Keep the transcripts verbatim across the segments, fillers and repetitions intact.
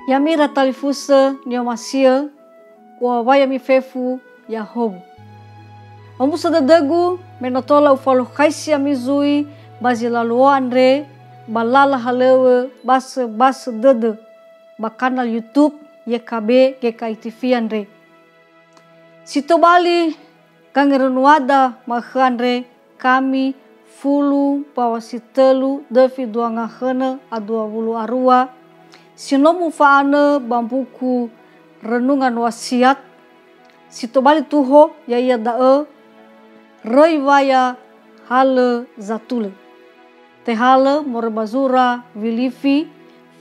Ya'ami ira talifusö ni'omasi'ö, u'awai ami fefu ya'ahowu. Omuso dödögu, me no tola ufalukhaisi ami zui ba zi laluo andre ba lala halöŵö basöbasö dödö ba kanal YouTube Y K B G K I T V andre. Si tobali gangerönuada ma'ökhö andre, kami fulu mbaŵa si tölu döfi dua ngahönö a dua wulu a rua, si no mufa'anö ba mbuku Renungan Wasiat, si tobali tuho, ya'ia da'ö, Röi Waya Halö Zatulö. Tehalö moroi ba zura Wilifi,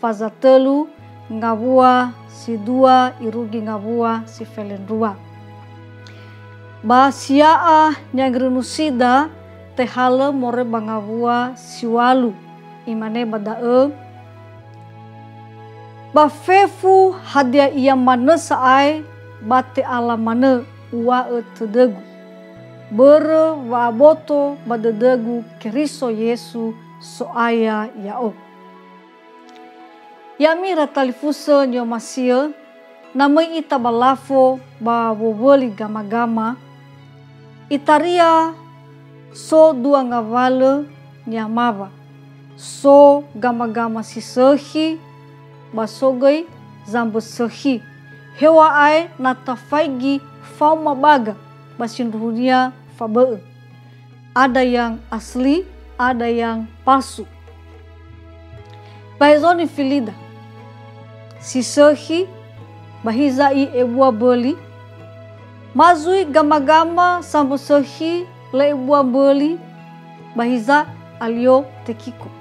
faza tölu, ngawua si dua irugi ngawua si felendrua. Ba sia'a ni'angerönusida tehalö moroi ba ngawua si ŵalu, imane ba da'ö, Ba fefu hadia ia manö sa'ae, ba te'ala manö uŵa'ö tödögu, börö wa'aboto ba dödögu Keriso Yesu, So'aya ya'o. Ya'ami ira talifusö ni'omasi'ö, na möi ita ba lafo ba wowöli gamagama, itaria so dua ngawalö ni'amawa. So gamagama si sökhi, ba so göi zambö sökhi. Heŵa'ae na tafaigi faoma baga ba sindruhunia fabö'ö. Ada yang asli, ada yang palsu. Ba hezo nifilida? Si sökhi, ba hiza i'ebua mböli? Ma zui gamagama sambö sökhi lö ebua mböli, ba hiza alio tekiko.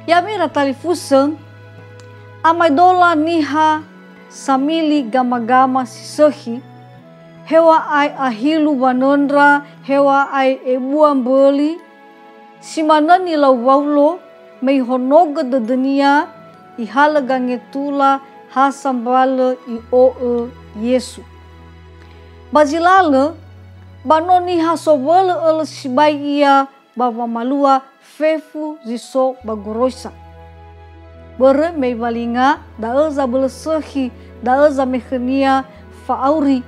Ya'ami ira talifusö, amaedola niha samili gamagama si sökhi, heŵa'ae ahilu wanöndra, heŵa'ae ebua mböli, si manö nilau Waulo, me ihonogö dödönia, ihalö gangetula ha sambalö i'o'ö Yesu. Ba zi lalö, ba no niha sowölö ölö sibai ia ba wamalua fefu zi so ba goroisa. Börö me iwalinga da'ö zabölö sökhi, da'ö zamekhönia fa'auri.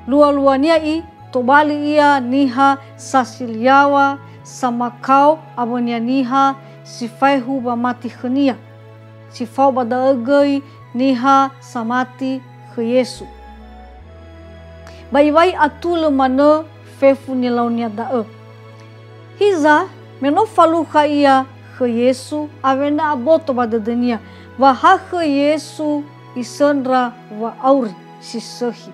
Lualuania i, tobali ia niha sasiliaŵa, samakao awönia niha si faehu wamati khönia. Si fao ba da'ö göi niha samati khö Yesu. Ba iŵa'ö atulö manö fefu nilaunia da'ö. Hiza, me no falukha ia khö Yesu, awena aboto ba dödönia, wa ha khö Yesu isöndra wa'auri si sökhi.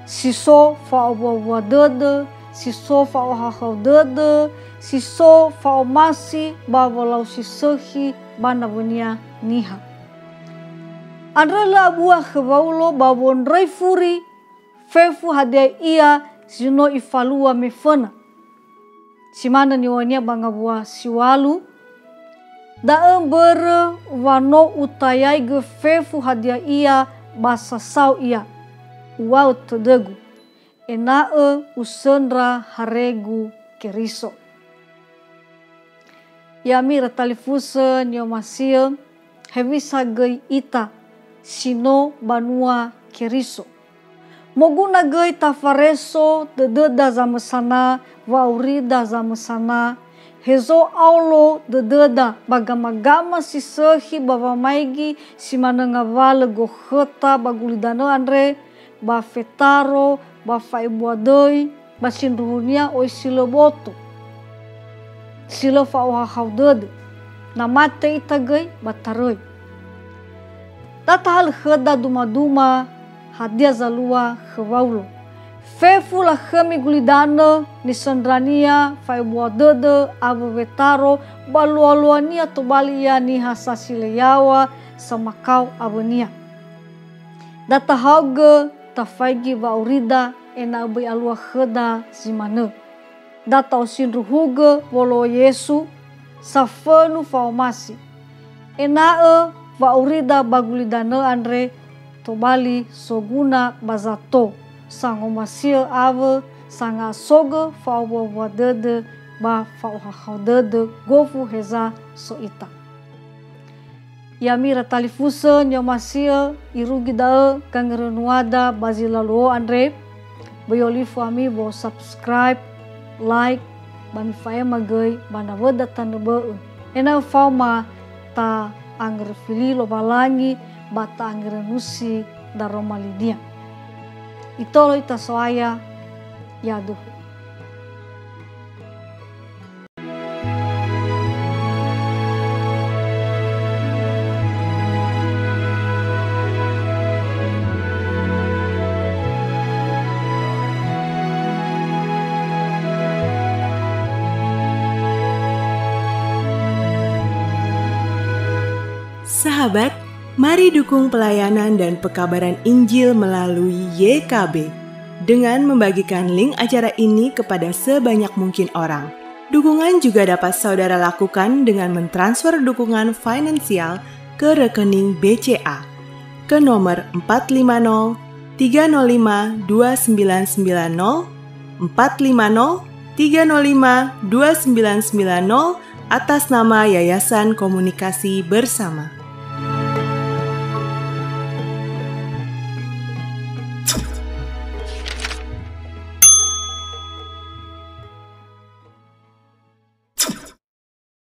Si so fa'owuawua dödö, si so fa'ohahau dödö, si so fa'omasi ba wolau si sökhi ba nawönia niha. Andrö lö abua khö Waulo ba wondröi furi fefu hadia ia zi no ifalua meföna. Si manö niŵa'önia ba ngawua si ŵalu, da'ö mbörö wa no utayaigö fefu hadia ia ba sasao ia, uŵa'ö tödögu, ena'ö usöndra haregu Keriso. Ya'ami ira talifusö ni'omasi'ö, hewisa göi ita si no banua Keriso. Moguna göi tafareso dödöda zamösana, wa'aurida zamösana, hezo aolo dödöda ba gamagama si sökhi ba wamaigi si manö ngawalö gokhöta ba gulidanö andre, ba fetaro, ba fa'ebua döi, ba sindruhunia oi si lö boto, si lö fa'ohahau dödö. Na mate ita göi ba taröi. Da tahalö khöda dumaduma hadia zalua khö Waulo. Fefu lakhömi gulidanö, nisöndrania, fa'ebua dödö, awö wetaro, ba lualuania tobali ia niha sasile yaŵa, samakao awönia. Da tahaogö tafaigi wa'aurida ena'ö böi alua khöda zi manö. Da ta'osindruhugö wolo'ö Yesu, safönu fa'omasi, ena'ö wa'aurida ba gulidanö andre tobali soguna ba zato, sangomasi'ö awö sanga'asogö fa'owuawua dödö ba fa'ohahau dödö gofu heza so ita. Ya'ami ira talifusö ni'omasi'ö irugi da'ö gangörönuada ba zi laluo andre, böi olifu ami wo subscribe, like, ba mifa'ema göi ba nawöda tanö bö'ö, ena'ö faoma ta'angöröfili Lowalangi ba ta'angörönusi daroma linia. Itolo ita So'aya, yaduhu. Sahabat, mari dukung pelayanan dan pekabaran Injil melalui Y K B dengan membagikan link acara ini kepada sebanyak mungkin orang. Dukungan juga dapat saudara lakukan dengan mentransfer dukungan finansial ke rekening B C A ke nomor empat lima nol tiga nol lima dua sembilan sembilan nol, empat lima nol tiga nol lima dua sembilan sembilan nol, atas nama Yayasan Komunikasi Bersama.